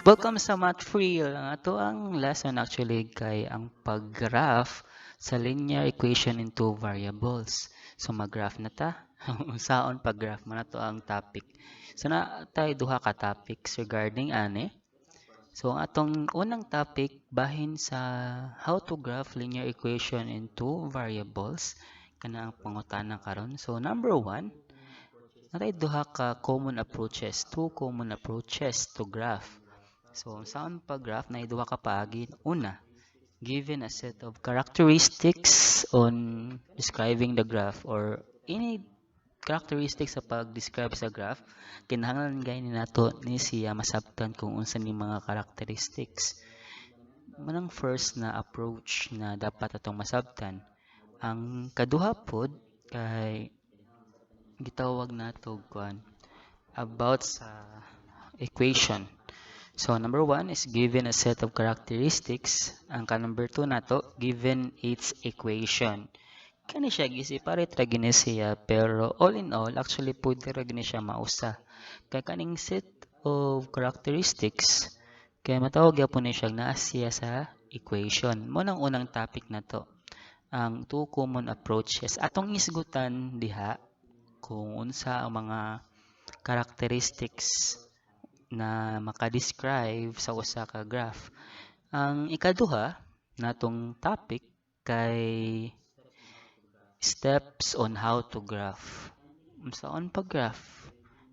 Welcome sa Math Free. Ang atoang lesson actually kay ang pag-graph sa linear equation in two variables. So mag-graph na ta. Unsaon pag-graph man ato ang topic. So naa tay duha ka topics regarding ani. So ang atong unang topic bahin sa how to graph linear equation in two variables, kana ang pangutana karon. So number one, naa tay duha ka common approaches, two common approaches to graph. So, unsaon pag-graph na duha ka paagi. Una, given a set of characteristics on describing the graph or any characteristics sa pag-describe sa graph, kinahanglan gani nato ni siya masabtan kung unsa ni mga characteristics. Manang first na approach na dapat atong masabtan. Ang kaduha pod kay gitawag nato kuan about sa equation. So, number one is given a set of characteristics. Ang ka-number two nato, given its equation. Kani siya, gi-separate ra gini siya, pero all in all, actually, pwede ra gini siya mausa. Kay kaning set of characteristics, kay matawag gyapon ni siya naa siya sa equation. Mao nang unang topic nato. Ang two common approaches. Atong isgutan diha kung unsa ang mga characteristics na maka-describe sa usa ka graph. Ang ikaduha natong topic kay steps on how to graph. Unsaon pag-graph?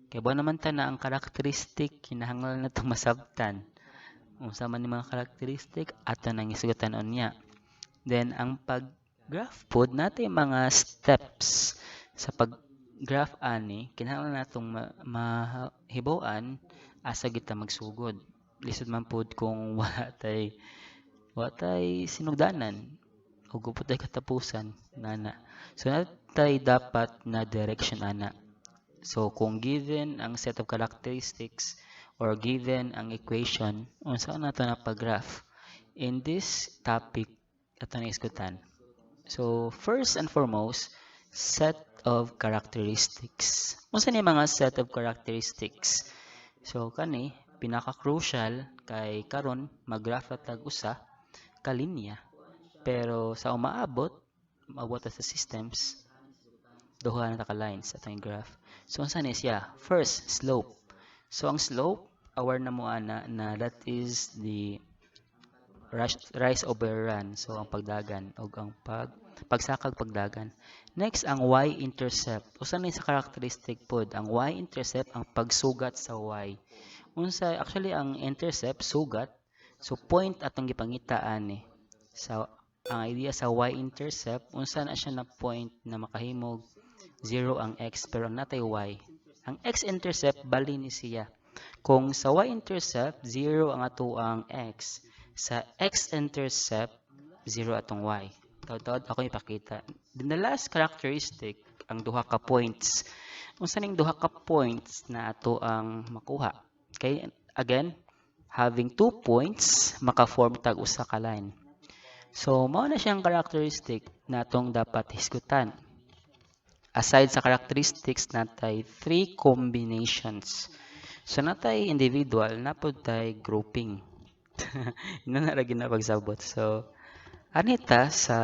Kay ba naman ta na ang characteristic kinahanglan nato masabtan. Unsa man ni mga characteristic, ato nang isgutan unya. Then ang pag-graph pod natay mga steps sa pag-graph ani, kinahanglan natong mahibaw-an asa kita magsugod. Lisod man pod kung wa tay sinugdanan ug wa tay katapusan nana. So natay dapat na direction ana. So kung given ang set of characteristics or given ang equation, unsa nato na pag-graph? In this topic ato na isgutan. So first and foremost, set of characteristics. Unsa ni mga set of characteristics? So kani pinaka-crucial kay karon mag-graph tag usa ka linya. Pero sa umaabot, maabot ta sa systems, duha na ta ka lines atong graph. So unsa ni siya? First, slope. So ang slope, aware na mo ana na that is the rise over run. So ang pagdagan og ang pagsakag pagdagan. Next, ang y-intercept. Usa ni sa characteristic pod. Ang y-intercept, ang pagsugat sa y. Unsa actually ang intercept? Sugat. So point atong gipangita ani. Sa ang idea sa y-intercept, unsa na siya na point na makahimog 0 ang x pero ang natay y. Ang x-intercept, bali ni siya. Kung sa y-intercept 0 ang atoang x, sa x-intercept 0 atong y. Taud-taud ako ipakita. Then the last characteristic, ang duha ka points. Unsa ning duha ka points na ato ang makuha? Okay, again, having two points, maka-form tag usa ka line. So, mao na siyang characteristic na atong dapat hisgutan. Aside sa characteristics, natay three combinations. So, natay individual, napod tay grouping. Ina na ra na pagsabot. So, anita sa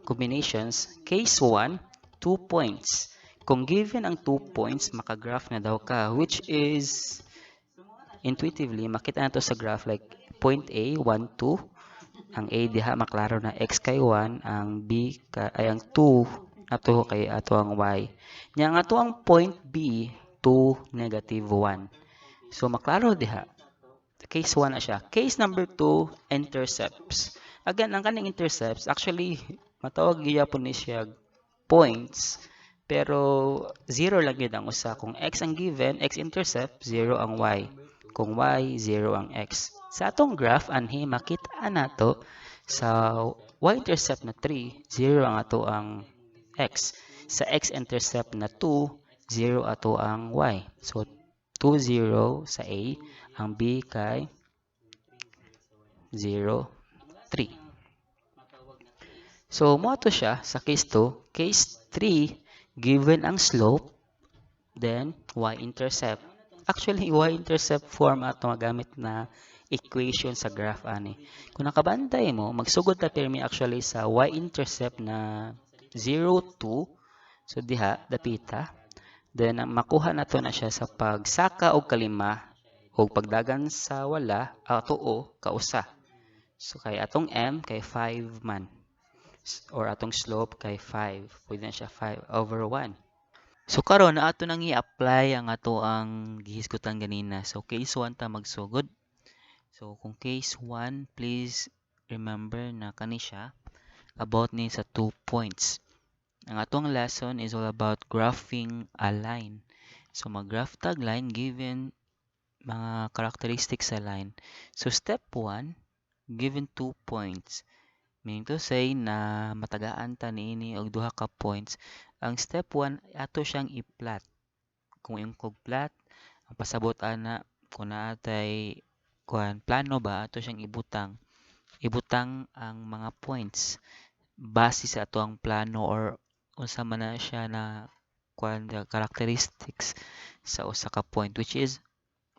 combinations, case 1, 2 points. Kung given ang 2 points, makagraph na daw ka, which is intuitively, makita nato sa graph like point A, 1, 2. Ang A diha maklaro na x kay 1, ang B ka, ay ang 2 ato kay ato ang y. Nya ang ato ang point B, 2, negative 1. So maklaro diha. Case 1 na siya. Case number 2, intercepts. Again, ang kaning intercepts, actually, matawag gyapon ni siya points, pero 0 lang yun ang usa. Kung x ang given, x-intercept, 0 ang y. Kung y, 0 ang x. Sa atong graph, anhi, makita nato sa y-intercept na 3, 0 ang ato ang x. Sa x-intercept na 2, 0 ato ang y. So, 2, 0 sa A, ang B kay 0, 3. So, mo to siya sa case 2. Case 3, given ang slope, then y-intercept. Actually, y-intercept form ato magamit na Equation sa graph ani. Kung nakabantay mo, magsugod ta pirmi actually sa y-intercept na 0, 2. So diha, dapita. Then makuha nato na siya sa pagsaka og kalima og pagdagan sa wala, tuo, kausa. So kay atong m kay 5 man or atong slope kay 5. Pwede na siya 5 over 1. So karon ato nang i-apply ang ato ang gihisgutan ganina. So case 1 ta magsugod. So kung case 1, please remember na kani siya about ni sa 2 points. Ang atong lesson is all about graphing a line. So mag-graph tag line given mga characteristics sa line. So step 1, given 2 points. Meaning to say na matagaan ta niini og duha ka points. Ang step 1 ato siyang i-plot. Kung imong kog plot, ang pasabot ana kung naa tay kuan plano ba ato siyang ibutang. Ibutang ang mga points base sa ato ang plano or unsa man na siya na kuan characteristics sa usa ka point, which is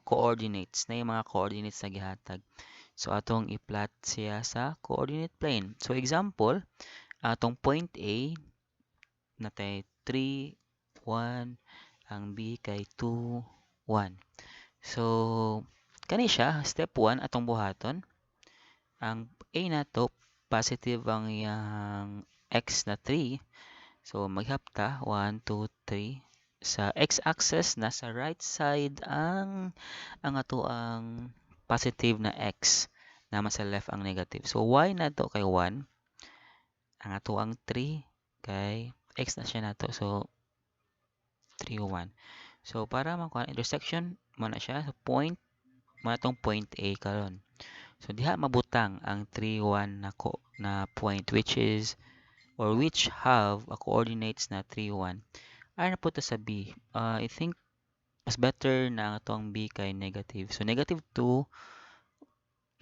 coordinates na yung mga coordinates na gihatag. So atong i-plot siya sa coordinate plane. So example, atong point A natay 3, 1, ang B kay 2, 1. So kani siya step 1 atong buhaton. Ang A nato positive ang iyang x na 3. So maghapta 1, 2, 3. Sa x-axis nasa right side ang ato ang positive na x, naman sa left ang negative. So y nato kay 1, ang ato ang 3 kay x na siya nato. So 3, 1. So para makuha intersection mo na siya sa point mo na tong point A karon. So diha mabutang ang 3, 1 na ko na point, which is or which have a coordinates na 3, 1. Ara na po ta sa B. I think mas better na ang atong B kay negative. So negative 2,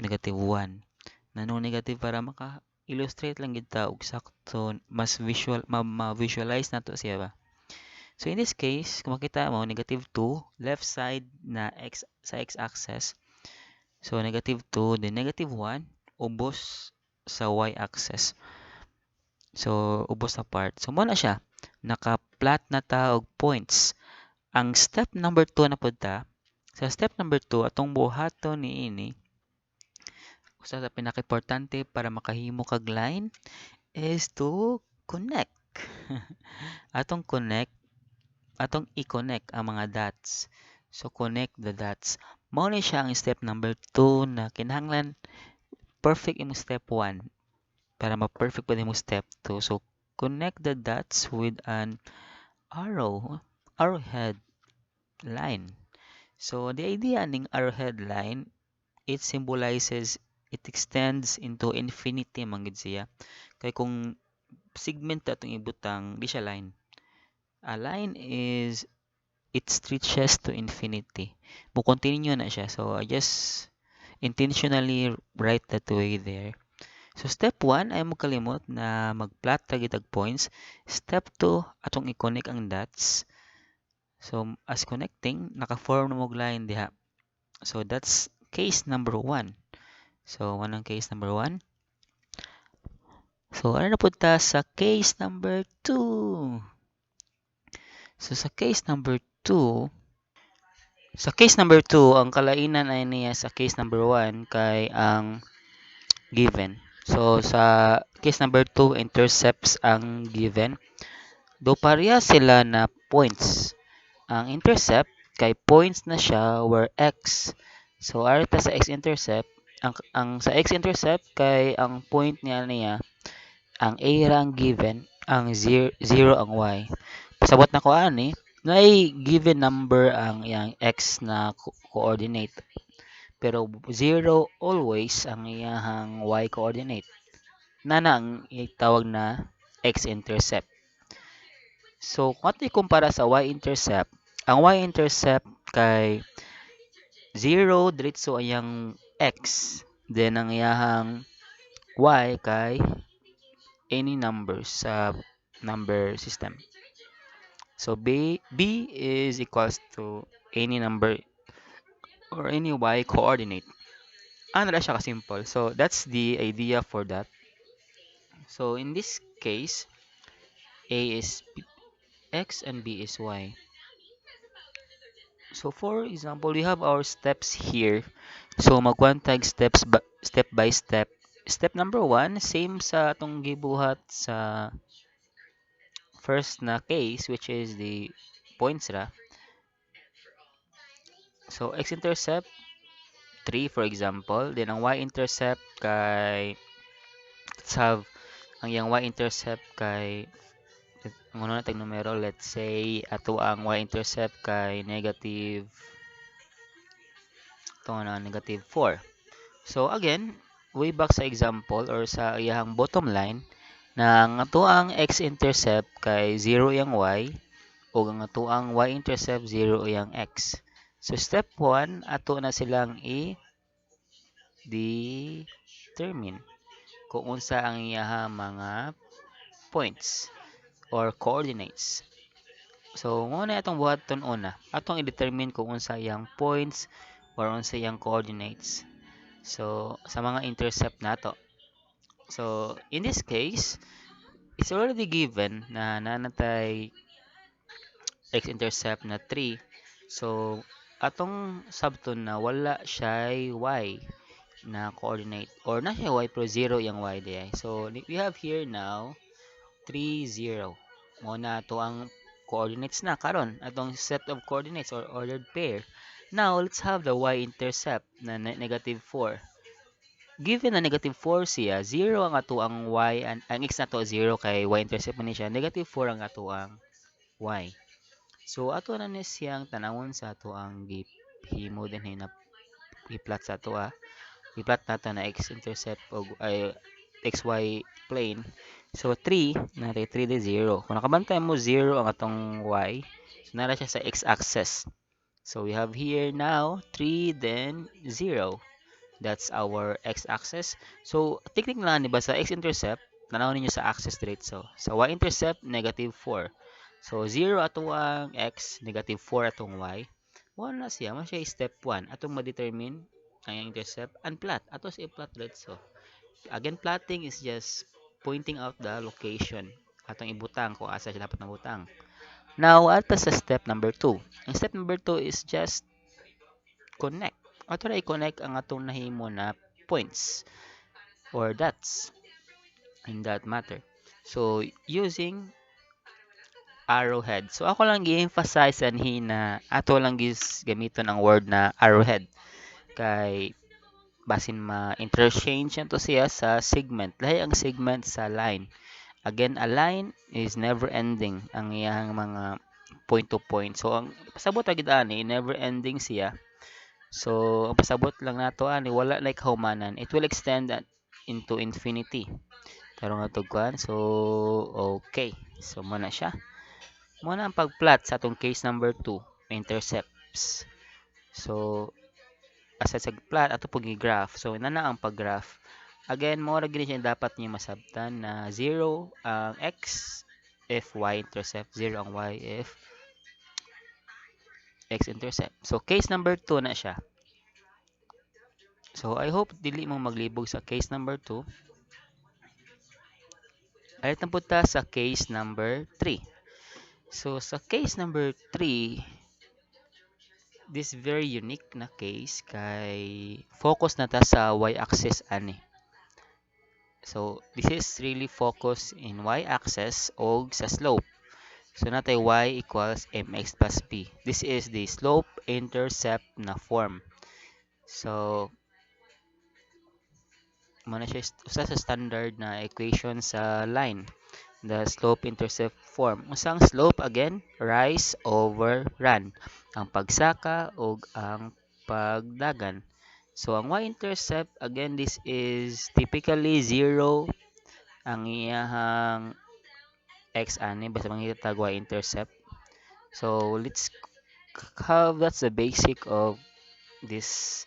negative 1. Nanong negative para maka-illustrate lang gid ta og sakto, mas visual ma-visualize nato siya ba. So in this case, kung makita mo negative 2 left side na x sa x-axis. So negative 2 then negative 1 ubos sa y-axis. So ubos sa part. So mo na siya. Naka-plot na ta og points. Ang step number 2 na pud ta. Sa step number 2 atong buhaton niini, usa sa pinaka-importante para makahimo kag line is to connect. Atong connect, atong i-connect ang mga dots. So connect the dots. Mao ni siya ang step number 2 na kinahanglan perfect imong step 1 para ma-perfect pa imong step 2. So connect the dots with an arrow, arrowhead line. So the idea ning arrowhead line, it symbolizes it extends into infinity man gid siya. Kay kung segment atong ibutang, di siya line. A line is it stretches to infinity. Mo continue na siya. So I just intentionally write that way there. So step 1 ay mo kalimot na mag-plot ra gid points. Step 2 atong i-connect ang dots. So as connecting, naka-form na mo line diha. So that's case number 1. So anong case number 1? So ano na punta sa case number 2? So sa case number 2, sa case number 2, ang kalainan ay niya sa case number 1 kay ang given. So sa case number 2, intercepts ang given. Do pareha sila na points. Ang intercept kay points na siya where x. So ari ta sa x-intercept, ang sa x-intercept kay ang point niya niya ang a ra ang given, ang 0, 0 ang y. Pasabot na ko ani, naay given number ang iyang x na coordinate. Pero 0 always ang iyang y coordinate. Nana ang itawag na x-intercept. So kung ato ikumpara sa y-intercept, ang y-intercept kay 0 diretso ang x, then ang iyang y kay any numbers sa number system. So b is equals to any number or any y coordinate. Ano ra siya ka-simple. So, that's the idea for that. So, in this case, A is X and B is Y. So, for example, we have our steps here. So, magkuan tag steps step by step. Step number 1, same sa atong gibuhat sa first na case, which is the points ra. So, x-intercept 3, for example. Then, ang y-intercept kay, let's have, ang iyang y-intercept kay, ang una natin numero, let's say, ato ang y-intercept kay negative, ito na, negative 4. So, again, way back sa example or sa iyang bottom line, na ang ato ang x-intercept kay 0 iyang y, o ang ato ang y-intercept 0 iyang x. So, step 1, ato na silang i-determine kung unsa ang iyang mga points or coordinates. So, muna atong buhaton una, atong i-determine kung unsa iyang points or unsa iyang coordinates. So, sa mga intercept nato. So, in this case, it's already given na nanatay x-intercept na 3. So, atong sabton na wala siya'y y na coordinate or na siya y pero 0 yung y diay. So, we have here now 3, 0. Mo na ato ang coordinates na karon, atong set of coordinates or ordered pair. Now, let's have the y-intercept na negative 4. Given na negative 4 siya, 0 ang ato ang y, ang x nato 0 kay y-intercept man ni siya, negative 4 ang ato ang y. So, ato na ni siyang tanawon sa ato ang gihimo din na i-plot sa ato ah. I-plot nato na x-intercept o ay xy plane. So, 3, natay 3 di 0. Kung nakabantay mo, 0 ang atong y. So, nara siya sa x-axis. So, we have here now 3 then 0. That's our x-axis. So, technique lang ni ba sa x-intercept, tanawon ninyo sa axis diretso. Sa y-intercept, negative 4. So, 0 ato ang x, negative 4 atong y. Wala na siya, mo siya step 1. Atong ma-determine ang intercept and plot. Ato sa i-plot diretso. Again, plotting is just pointing out the location. Atong ibutang kung asa siya dapat nabutang. Now, ato sa step number 2. Ang step number 2 is just connect. Ato na i-connect ang atong nahimo na points or dots in that matter. So, using arrowhead. So, ako lang gi-emphasize anhi na ato lang gis gamiton ang word na arrowhead kay basin ma-interchange to siya sa segment. Lahi ang segment sa line. Again, a line is never ending ang iyang mga point to point. So, ang pasabot agad ani, never ending siya. So, ang pasabot lang nato ani wala like kahumanan. It will extend into infinity. Tarong ato kuan. So, okay. So, mo na siya. Mo na ang pagplot sa atong case number 2, intercepts. So, aside sa plot, ato pong i-graph. So, ina na ang pag-graph. Again, mo ra gini siya dapat niyo masabtan na 0 ang x if y intercept, 0 ang y if x intercept. So, case number 2 na siya. So, I hope dili mo maglibog sa case number 2. Alit na punta sa case number 3. So, sa case number 3, this very unique na case kay focus na ta sa y-axis ani. So, this is really focus in y-axis og sa slope. So, natay y equals mx plus b. This is the slope intercept na form. So, mao na siya usa sa standard na equation sa line, the slope intercept form. Usang slope again, rise over run. Ang pagsaka ug ang pagdagan. So ang y-intercept again, this is typically 0 ang iyahang x ani basta mangita tag y-intercept. So let's have, that's the basic of this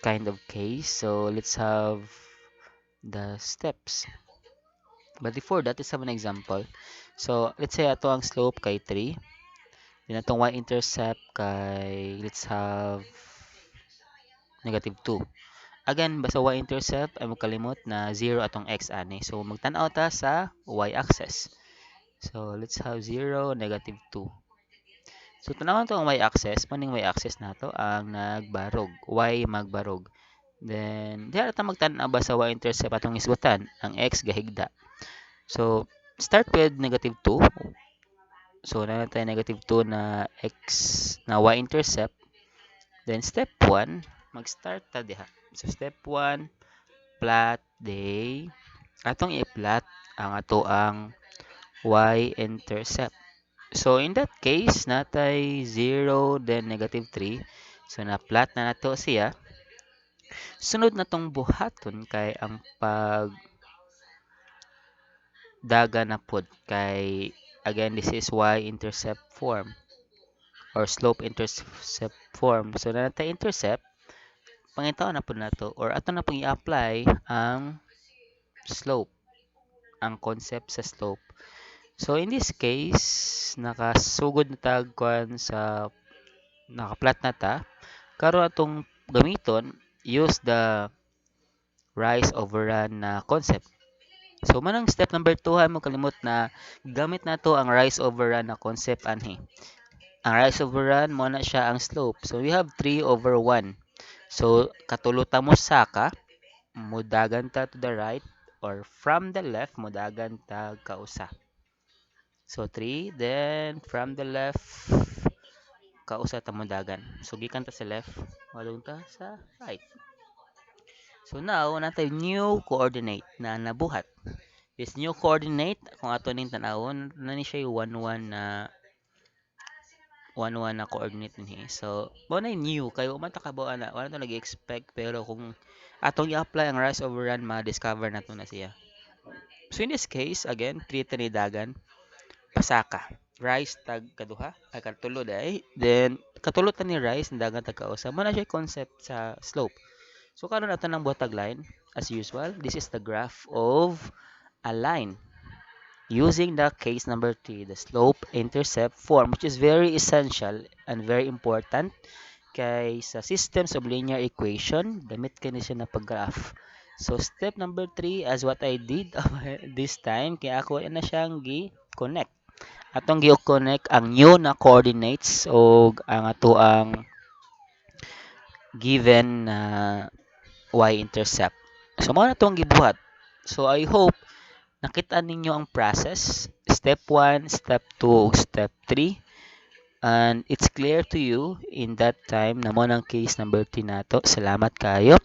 kind of case. So let's have the steps. But before that, let's have an example. So, let's say ato ang slope kay 3. Then atong y-intercept kay, let's have negative 2. Again, basta y-intercept ay kalimot na 0 atong x ani. So magtan-aw ta sa y-axis. So let's have 0, negative 2. So tan-awon to ang y-axis, maning y-axis nato ang nagbarog, y magbarog. Then diha ta magtan-aw ba sa y-intercept atong hisgutan, ang x gahigda. So start with negative 2. So naa tay negative 2 na x na y-intercept. Then step 1, mag-start ta diha. So step 1, plot the atong i-plot ang ato ang y-intercept. So in that case, natay 0 then negative 3. So na-plot na nato siya. Sunod na tong buhaton kay ang pag daga na pod kay again, this is y-intercept form or slope intercept form. So na natay intercept, pangitaon na pod nato or ato na pong i-apply ang slope, ang concept sa slope. So in this case, nakasugod na tag kuan sa naka-plot na ta. Karon atong gamiton, use the rise over run na concept. So manang step number 2 ha mo kalimot na gamit nato ang rise over run na concept anhi. Ang rise over run mo na siya ang slope. So we have 3 over 1. So katulo ta mo saka, mudagan ta to the right or from the left mudagan ta kausa. So 3, then from the left kausa ta mudagan. So gikan ta sa left, moadtong ta sa right. So now natay new coordinate na nabuhat. This new coordinate, kung ato ning tan-awon, na ni siya 1 1 na 1 1 na coordinate dinhi. So mao na new kay wa man ta kabaw ana, wala ta nag-expect, pero kung atong i-apply ang rise over run, ma-discover nato na siya. So in this case, again, 3 ta ni dagan pasaka. Rise tag kaduha, ay katulo day. Then katulo ta ni rise, dagan tag kausa. Mao na siya concept sa slope. So karon ato nang buhatag line as usual. This is the graph of a line using the case number 3, the slope intercept form, which is very essential and very important kay sa systems of linear equation, gamit kini siya na pag-graph. So step number 3, as what I did this time, kay ako na siyang gi-connect. Atong gi-connect ang new na coordinates o ang ato ang given na y-intercept. So mao na itong gibuhat. So I hope nakita ninyo ang process, step 1, step 2, step 3, and it's clear to you in that time na mo ng case number 3 nato. Salamat kayo.